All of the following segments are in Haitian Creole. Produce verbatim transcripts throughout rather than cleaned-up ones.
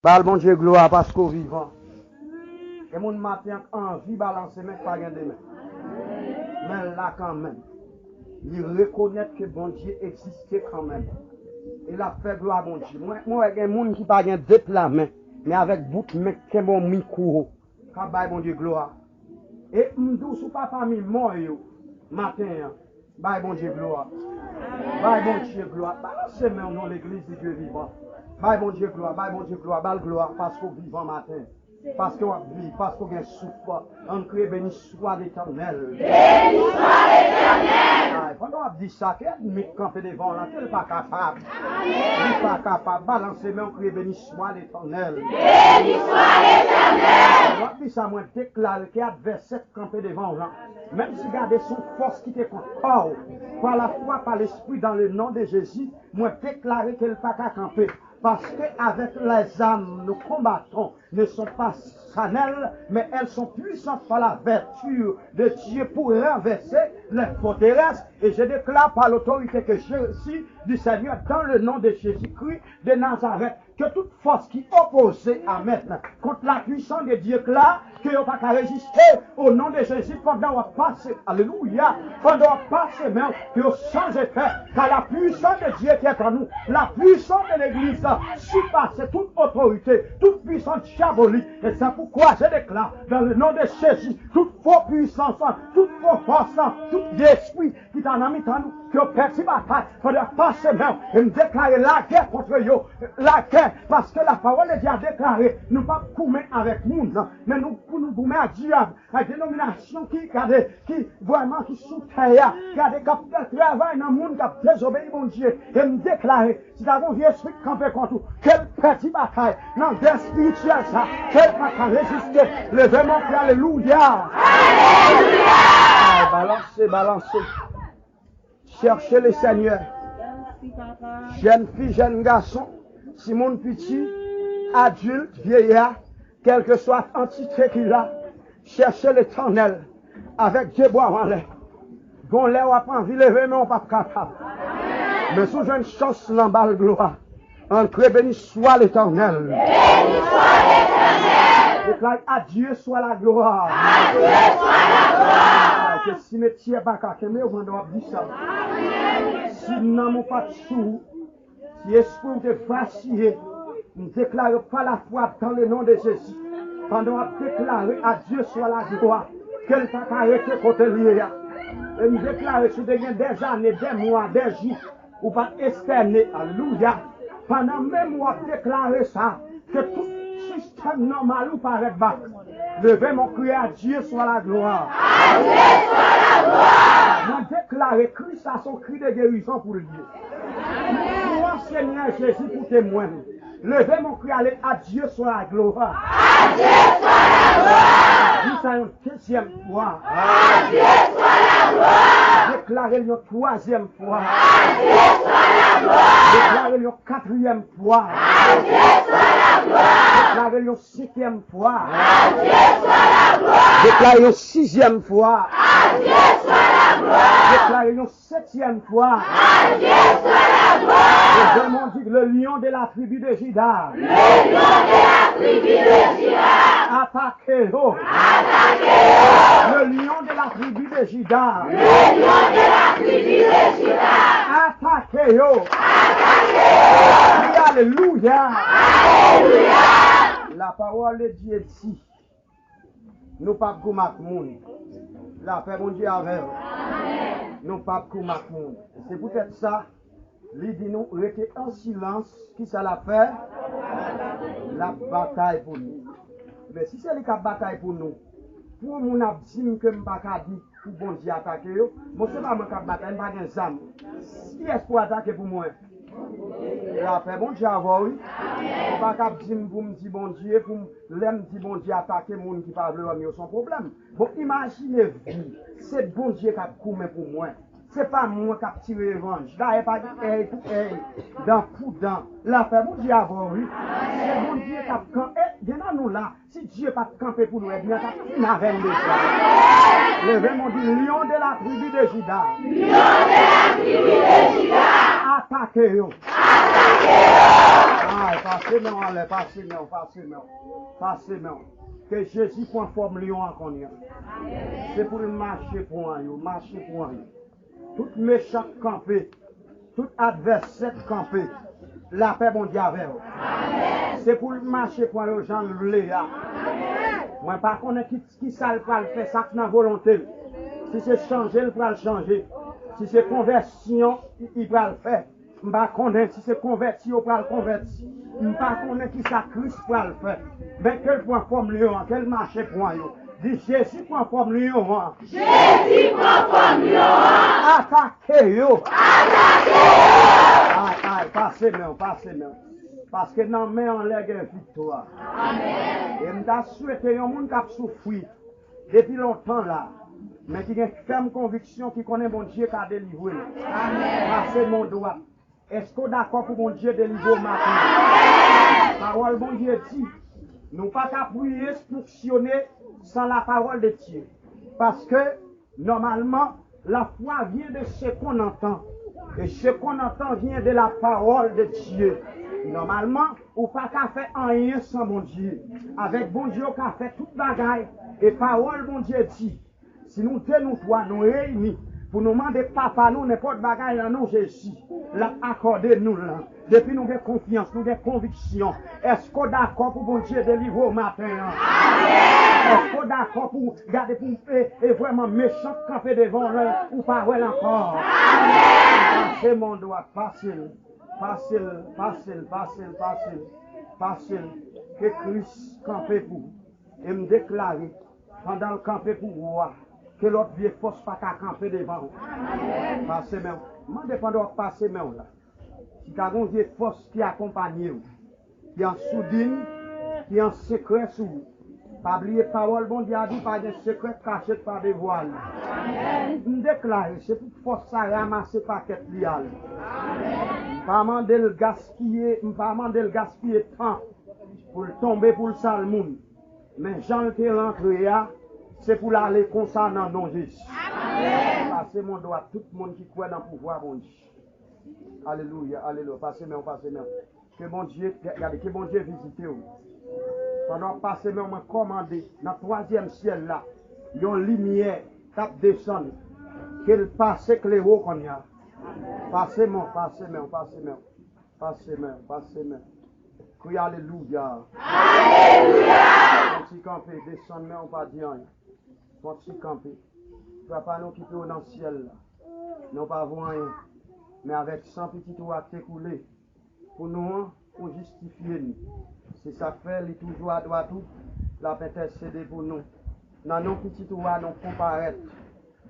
Ba l Bondye glwa paske w vivan. Gen moun maten an k anvi balanse men k pa gen demen. Men l la kanmenm. Li rekonèt ke Bondye egziste kanmenm. E l ap fè glwa Bondye. Mwen, mwen wè gen moun ki pa gen de pla men, men avèk bout men k kenbe yon mikwo k ap bay Bondye glwa. E m di w, si w pa pami mò yo maten an, bay Bondye glwa. Bay Bondye glwa. Balanse men w non, legliz di Dye vivan. Bay Bondye glwa, bay Bondye glwa, ba l glwa, paske w vivan maten. Paske w ap viv, paske w gen souf. Ann kriye, Béni soit l'Éternel. Béni soit l'Éternel. Ay, pandan w ap di sa, ke ènmi k kanpe devan w lan, ke l pa kapab. Li pa kapab. Balanse men w, kriye, Béni soit l'Éternel. Béni soit l'Éternel. W ap di sa, mwen deklare ke advèsè k kanpe devan w lan, menm si gade se yon fòs ki te kont kò w, par la foi, par l'esprit, dans le nom de Jésus, mwen deklare ke l pa ka kanpe. Parce que avec les armes nous combattons ne sont pas charnelles, mais elles sont puissantes par la vertu de Dieu pour renverser les forteresses. Et je déclare par l'autorité que j'ai reçue du Seigneur, dans le nom de Jésus-Christ de Nazareth, ke tout fòs ki opoze, amèn, kont la puissance de Dieu k la, ke yo pa ka reziste, o non de Jezi, pandan w ap pase, alelouya, pandan w ap pase men w, ke yo sans effet, car la puissance de Dieu qui est en nous, la puissance de l'église, sipase tout otorite, tout puissance diabolique. Et c'est pourquoi je déclare, dans le nom de Jésus, tout fo pwisans, tout fo fòs, tout espri ki ta nan mitan nou, ke yo pèdi batay, pandan y ap pase men w, e m deklare lagè kont yo, lagè, paske la parole de Dieu a deklare, nou p ap goumen avèk moun, men nou, pou nou goumen ak dyab, ak denominasyon ki, gade, ki vrèman ki sou tè a, gade, k ap travay nan moun k ap dezobeyi Bondye, e m deklare, si ta gen yon vye espri k kanpe kont ou, ke l pèdi batay nan dè espirityèl sa, ke l pa ka reziste. Leve men w, alelouya. Alelouya. Balanse, balanse. Cherchez le Seigneur. Jèn fi, jèn gason, timoun piti, adilt, vyeya, kèlkeswa antite ki la, chèche Letènèl avèk de bra w anlè. Gon lè w ap anvi leve, men w p ap kapab. Men si w jwenn chans lan, ba l glwa. Antre, béni soit l'Éternel. Deklare, à Dieu soit la gloire. Ke simetyè pa ka kenbe w pandan w ap di sa. Si nanm ou pa t sou ou, si espri w te vasiye, m deklare pa lafwa dan le non de Jezi. Pandan w ap deklare à Dieu soit la gloire, ke l pa ka rete kote l ye a. E m deklare si w te gen dèzane, dèmwa, dèjou, ou pa t estène, alelouya. Pandan menm w ap deklare sa, ke tout sistèm nòmal ou parèt bak. Leve men w, kriye à Dieu soit la gloire. Mwen deklare kri sa se yon kri de gerizon pou l ye. Mwen Senyè Jezi pou temwen. Leve men w, kriye à Dieu soit la gloire. Di sa yon dezyèm fwa. Deklare l yon twazyèm fwa. Deklare l yon katriyèm fwa. Deklare l yon senkyèm fwa. Deklare yon sizyèm fwa. Deklare yon setyèm fwa. Leve men w, di, le lion de la tribu de Juda. Atake yo. Le lion de la tribu de Juda. Atake yo. Wi, alelouya. La parole de Dieu dit, nou p ap goumen ak moun. Lapè Bondye avè w. Nou p ap goumen ak moun. Se poutèt sa, li di nou rete an silans. Kisa l ap fè? L ap batay pou nou. Men si se li k ap batay pou nou, pou yon moun ap di m ke m pa ka di pou Bondye atake yo, bon, se pa mwen k ap batay, m pa gen zam. Kiyès pou atake pou mwen? Lapè Bondye avè w, wi. Ou pa ka ap di m pou m di Bondye, pou m, lè m di Bondye atake moun ki pa vle wè m yo, se yon pwoblèm. Bon, imajine w, se Bondye k ap goumen pou mwen. Se pa mwen k ap tire revanj. Dayè pa gen èy pou èy, dan pou dan. Lapè Bondye avè w, wi. Se Bondye k ap kan-, e, gen nan nou la, si Dye pa t kanpe pou nou, ènmi an t ap fin avè n deja. Leve men w, di, lion de la tribu de Juda. Atake yo. Ay, pase men w anlè, pase men w, pase men w, pase men w. Ke Jezi pran fòm lyon an kounye a. Se pou l mache pran yo, mache pran yo. Tout mechan k kanpe, tout advèsè k kanpe, lapè Bondye avè w. Se pou l mache pran yo jan l vle a. Mwen pa konnen ki, ki sa l pral fè, sa k nan volonte l. Si se chanje l pral chanje, si se konvèsyon li pral fè, m pa konnen si se konvèti yo pral konvèti. M pa konnen ki sa Kris pral fè. Men ke l pran fòm lyon an, ke l mache pran yo. Di, Jezi pran fòm lyon an. Jezi pran fòm lyon an. Atake yo. Atake yo. Ay, ay, pase men w, pase men w. Paske nan men anlè gen viktwa. Amèn. E m ta swete yon moun k ap soufri depi lontan la, men ki gen fèm konviksyon, ki konnen Bondye ka delivre l. Amèn. Pase men w dwat. Èske w dakò pou Bondye delivre w maten? Pawòl Bondye di, nou pa ka priye, fonksyone san la parole de Dieu. Paske, nòmalman, la foi vient de ce qu'on entend. Et ce qu'on entend vient de la parole de Dieu. Nòmalman, ou pa ka fè anyen san Bondye. Avèk Bondye, ou ka fè tout bagay. E pawòl Bondye di, si nou de, nou twa, nou reyini pou nou mande Papa nou nenpòt bagay nan non Jezi, l ap akòde nou l. Depi nou gen konfyans, nou gen konviksyon, èske w dakò pou Bondye delivre w maten an? Èske w dakò pou, gade, pou, e, e vrèman mechan k kanpe devan w lan, ou pa wè l ankò? Pase men w dwat, pase l, pase l, pase l, pase l, pase l, pase l. Ke Kris kanpe pou ou. E m deklare, pandan l kanpe pou ou a, ke lòt vye fòs pa ka kanpe devan ou. Pase men w. Mande pandan w ap pase men w la. Si ta gen yon vye fòs ki akonpanye w, ki an soudin, ki an sekrè sou ou. Pa bliye pawòl Bondye a di, pa gen sekrè k kache k pa devwale. M deklare, se pou fòs sa ramase pakèt li ale. M pa mande l gaspiye, m pa mande l gaspiye tan pou l tonbe, pou l sal moun. Men jan l te rantre a, se pou l ale konsa nan non Jezi. Pase men w dwat tout moun ki kwè nan pouvwa Bondye. Alelouya, alelouya. Pase men w, pase men w. Ke Bondye, gade, ke Bondye vizite w. Pandan w ap pase men w, mwen kòmande nan twazyèm syèl la, yon limyè k ap desann. Ke l pase klere w kounye a. Pase men w, pase men w, pase men w. Pase men w, pase men w. Kriye alelouya. Alelouya! Fè yon ti kanpe, desann men w, pa di anyen. Fè yon ti kanpe. Papa nou ki pi wo nan syèl la, nou pa vo anyen, men avèk san pitit ou a k te koule pou nou an, ou jistifye nou. Se sa k fè li toujou adwat ou, l ap entèsede pou nou. Nan non pitit ou a, nou konparèt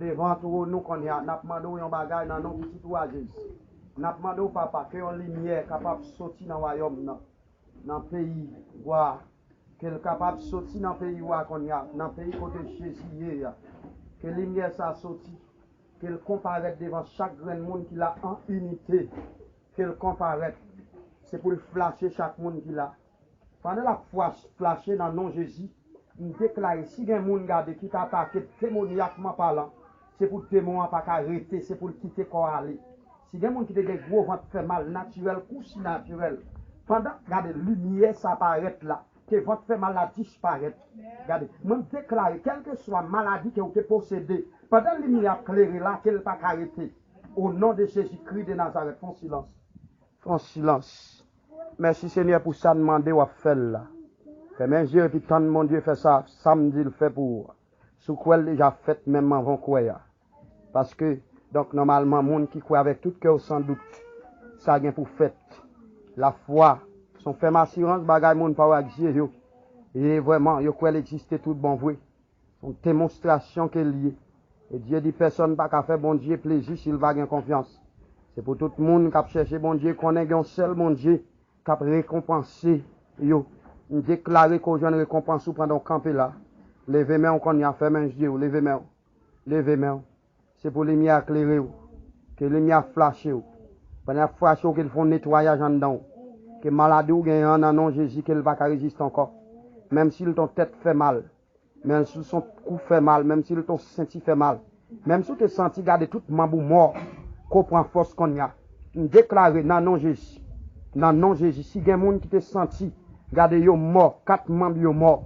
devan twòn ou kounye a, n ap mande w yon bagay nan non pitit ou a, Jezi. N ap mande w, Papa, ke yon limyè kapab soti nan wayòm nan, nan peyi wa a, ke l kapab soti nan peyi wa a kounye a, nan peyi kote Jezi ye a. Ke limyè sa soti, ke l konparèt devan chak grenn moun ki la an inite, ke l konparèt. Se pou l flache chak moun ki la. Pandan l ap fwa-, flache nan non Jezi, m deklare, si gen moun, gade, ki t atake demonyakman palan, se pou demon an pa ka rete, se pou l kite kò a ale. Si gen moun ki te gen gwo vant fè mal natirèl kou sinatirèl, pandan, gade, limyè sa parèt la, ke vant fè mal la disparèt. Gade, mwen m deklare, kèlkeswa maladi ke w te posede, pandan limyè ap klere la, ke l pa ka rete. O non de Jezikri de Nazarèt, fè yon silans. Fè yon silans. Mèsi, Senyè, pou sa n mande, w ap fè l la. Fèmen je w epi tann Bondye fè sa, sa m di l fè pou ou a. Si w kwè l deja fèt menm anvan w kwè a. Paske, donk, nòmalman, moun ki kwè avèk tout kè w san dout, sa gen pou fèt. Lafwa, se yon fèm asirans bagay moun pa wè ak zye yo. E vrèman, yo kwè l egziste tout bon vre. Se yon demonstrasyon ke l ye. E Dye di pèsonn pa ka fè Bondye plezi si l pa gen konfyans. Se pou tout moun k ap chèche Bondye konnen gen yon sèl Bondye k ap rekonpanse yo. M deklare ke w jwenn rekonpans ou pandan w kanpe la. Leve men w kounye a, fèmen je w, leve men w. Leve men w. Se pou limyè a klere w. Ke limyè a flache w. Pandan y ap flache w, ke l fè yon netwayaj anndan w. Ke maladi w genyen an, nan non Jezi, ke l pa ka reziste ankò. Menm si l t yon tèt fè mal, menm si l t yon kou fè mal, menm si l t yon senti fè mal, menm si w te santi gade tout manm ou mò, ke w pran fòs kounye a. M deklare nan non Jezi, Nan non Jezi, si gen moun ki te santi, gade yo mò, kat manm yo mò,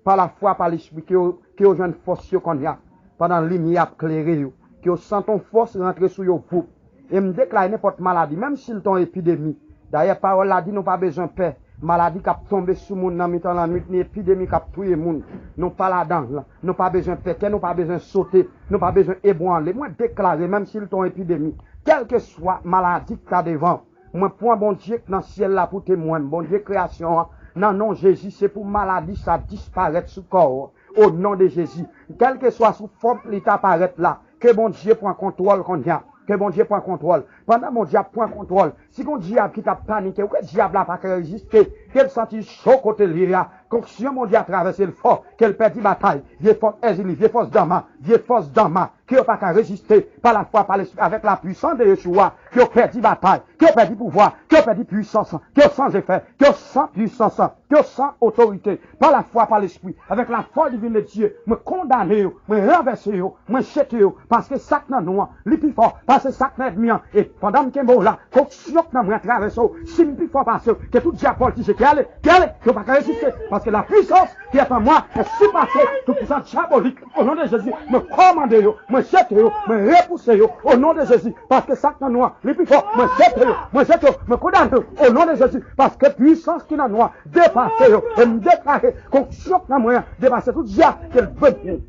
pa lafwa, pa Lespri, ke yo, ke yo jwenn fòs yo kounye a, pandan limyè ap klere yo, ke yo santi yon fòs rantre sou yo, voup. E m deklare nenpòt maladi, menm si l te yon epidemi. Dayè, pawòl la di nou pa bezwen pè. Maladi k ap tonbe sou moun nan mitan lannwit, ni epidemi k ap touye moun. Nou pa ladan l. Nou pa bezwen pè tè, nou pa bezwen sote, nou pa bezwen ebranle. Mwen deklare, menm si l te yon epidemi, kèlkeswa maladi k ta devan, mwen pran Bondye k nan syèl la pou temwen m, Bondye kreyasyon an, nan non Jezi, se pou maladi sa disparèt sou kò w, o non de Jezi. Kèlkeswa sou fòm li ta parèt la, ke Bondye pran kontwòl kounye a. Ke Bondye pran kontwòl. Pandan Bondye ap pran kontwòl, si gon dyab ki t ap panike w, ke dyab la pa ka reziste, ke l santi l cho kote l ye a, onksyon Bondye a travèse l fò, ke l pèdi batay, vye fòs Èzili, vye fòs Dama, vye fòs Dama, ke yo pa ka reziste, pa lafwa, pa Lespri, avèk lapwisans de Yeshua, ke yo pèdi batay, ke yo pèdi pouvwa, ke yo pèdi pwisans, ke yo san efè, ke yo san pwisans, ke yo san otorite, pa lafwa, pa Lespri, avèk lafòs divin de Dye, mwen kondane yo, mwen ranvèse yo, mwen jete yo, paske sa k nan nou an, li pi fò pase sa k nan ènmi an, e pandan m kenbe w la, ke onksyon k nan mwen an travèse w, si m pi fò pase w, ke tout dyab vòltije, ke ale, ke ale, ke yo pa ka reziste, paske la puissance qui est en moi est surpassée toute puissance diabolique. O non de Jezi, mwen kòmande yo, mwen jete yo, mwen repouse yo, o non de Jezi, paske sa k nan nou an, li pi fò, mwen jete yo, mwen jete yo, mwen kondane yo, o non de Jezi, paske pwisans ki nan nou an depase yo, e m deklare ke onksyon k nan mwen an depase tout dyab, ke l,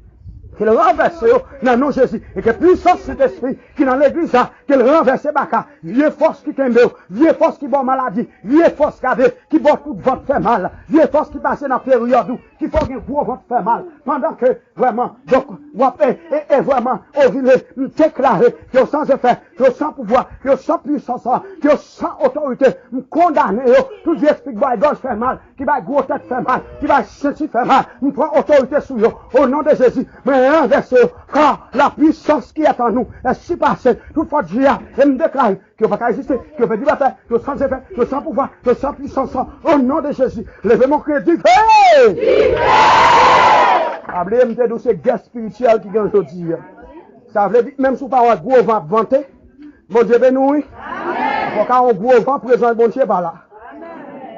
ke l ranvèse yo, nan non Jezi, e ke pwisans Sentespri ki nan legliz la, ke l ranvèse baka, vye fòs ki kenbe w, vye fòs ki ba w maladi, vye fòs gade, ki ba w tout vant fè mal, vye fòs ki pase nan peryòd ou, ki fè w gen gwo vant fè mal, pandan ke vrèman, donk, w ap, e, e, e vrèman, ovile, m deklare, yo san efè, yo san pouvwa, yo san pwisans, yo san otorite, m kondane yo, tout vye espri k bay gòj fè mal, ki bay gwo tèt fè mal, ki bay senti fè mal, m pran otorite sou yo, o non de Jezi, mwen ranvèse yo, car la puissance qui est en nous est surpassée toute force du diable, e m deklare, ke yo pa ka reziste, ke yo pèdi batay, yo san efè, yo san pouvwa, yo san pwisans, o non de Jezi. Leve men w, kriye, dife! Pa bliye m te di w se gè espirityèl ki gen jodi a. Sa vle di, menm si w pa wè gwo van ap vante, Bondye beni w, wi. Fò ka yon gwo van, prezans Bondye pa la.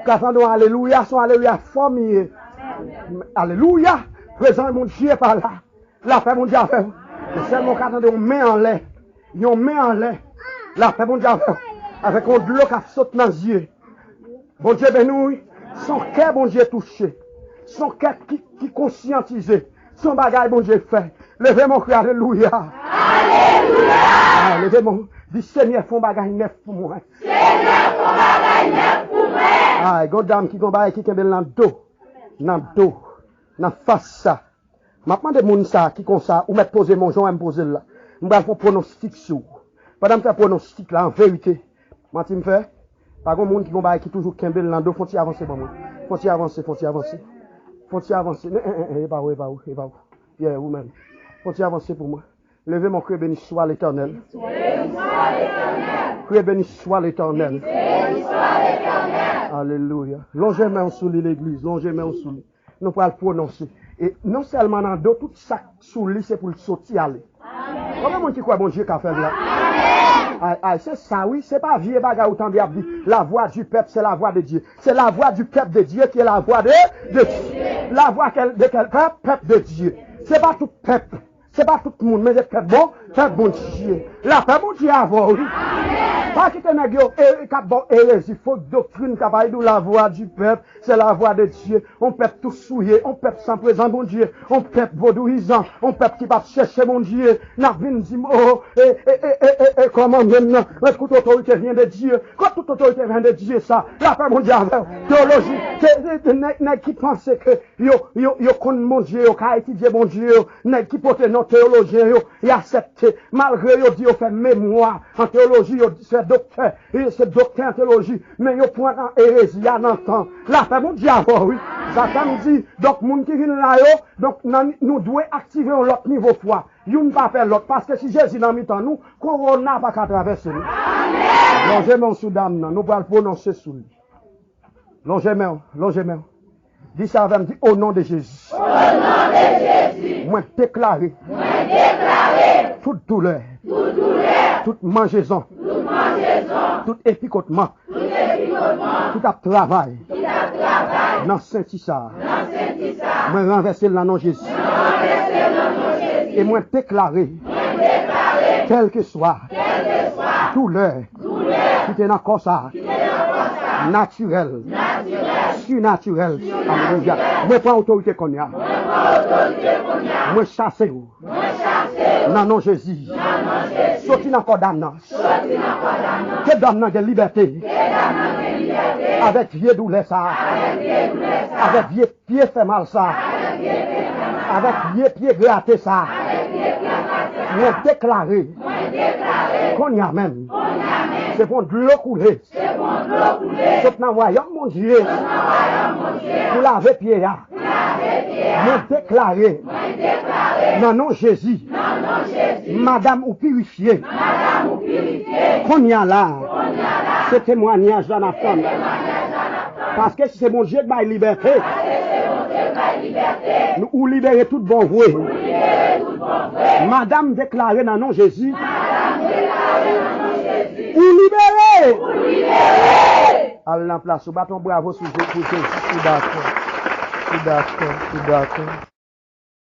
Ka tande yon alelouya, se yon alelouya fò m ye. Alelouya, prezans Bondye pa la. Lapè Bondye avè w. Men sèlman w ka tande yon men anlè. Yon men anlè. Lapè Bondye avè w. Avèk yon dlo k ap sot nan zye. Bondye beni w, wi. Se yon kè Bondye touche. Se yon kè ki, ki konsyantize. Se yon bagay Bondye fè. Leve men w, kriye alelouya. Alelouya! Leve men w, di, Senyè, fè yon bagay nèf pou mwen. Senyè, fè yon bagay nèf pou mwen. Ay, gon dam ki gon bagay ki kenbe l nan do. Nan do. Nan fas sa. M ap mande moun sa ki konsa, ou mèt poze men w jan w wè m poze l la. M pral fè yon pwonostik sou ou. Pandan m fè pwonostik la, an verite, manti m fè? Pa gon moun ki gon bagay ki toujou kenbe l nan do, fè yon ti avanse ban mwen. Fè yon ti avanse, fè yon ti avanse. Fè yon ti avanse. Non, eh, eh, eh, e pa ou, e pa ou, e pa ou. Yeah, ou menm. Fè yon ti avanse pou mwen. Leve men w, criez, béni soit l'Éternel. Criez, béni soit l'Éternel. Alelouya. Lonje men w sou li, legliz. Lonje men w sou li. Nou pral pwononse. E non sèlman nan do, tout sa k sou li, se pou l soti ale. Konbyen moun ki kwè Bondye ka fè l la? Ay, ay, se sa wi, se pa vye bagay ou tande y ap di, la voix du peuple, c'est la voix de Dieu. C'est la voix du peuple de Dieu qui est la voix de, de Dieu. La voix quel, de quel peuple? Peuple de Dieu. Se pa tout pèp. Se pa tout moun, men se pèp bon, pèp Bondye. Lapè Bondye avè w, wi. Pa kite nèg yo, e, k ap ba w erezi, fo doktrin k ap bay di w la voix du peuple, c'est la voix de Dieu. On pèp tou souye, on pèp san prezans Bondye, on pèp vodouyizan, on pèp ki p ap chèche Bondye. N ap vin di m, oh, e, e, kòman menm nan, men tout otorite vyen de Dye. Kot tout otorite vyen de Dye sa? Lapè Bondye avè w. Teyoloji, te, te, te, nèg, nèg ki panse ke yo, yo, yo konn Bondye, yo ka etidye Bondye yo, nèg ki pote non teyolojyen yo, y aksepte. Malgre yo di yo fè memwa an teyoloji, yo di se doktè, e se doktè an teyoloji, men yo pran nan erezi a nan tan. Lapè Bondye avè w, wi. Sa fè m di, donk, moun ki vin la yo, donk, nan, nou dwe aktive yon lòt nivo fwa. Youn pa pè lòt, paske si Jezi nan mitan nou, kowona pa ka travèse nou. Lonje men w sou dam nan, nou pral pwononse sou li. Lonje men w, lonje men w. Di sa avè m, di, o non de Jezi. O non de Jezi. Mwen deklare. Mwen deklare. Tout doulè. Tout doulè. Tout manjezon. Tout manjezon. Tout epikotman. Tout epikotman. ki t ap travay nan senti sa a. Mwen ranvèse l nan non Jezi. E mwen deklare, kèlkeswa doulè ki te nan kò sa a, natirèl, sinatirèl, alelouya, mwen pran otorite kounye a. Mwen chase w nan non Jezi. Soti nan kò dam nan. Ke dam nan gen libète avèk vye doulè sa a, avèk vye pye fè mal sa a, avèk vye pye grate sa a. Mwen deklare kounye a menm, se pou yon dlo koule sot nan wayòm Bondye pou lave pye a. Mwen deklare nan non Jezi, madanm ou pirifye. Kounye a la, se temwayaj la n ap tann. Paske si se Bondye k bay libète, ou libere tout bon vre. Madanm deklare nan non Jezi, ou libere. Al nan plas ou, bat yon bravo sou Jezi, pou Jezi, ou dakò. Ou dakò, ou dakò.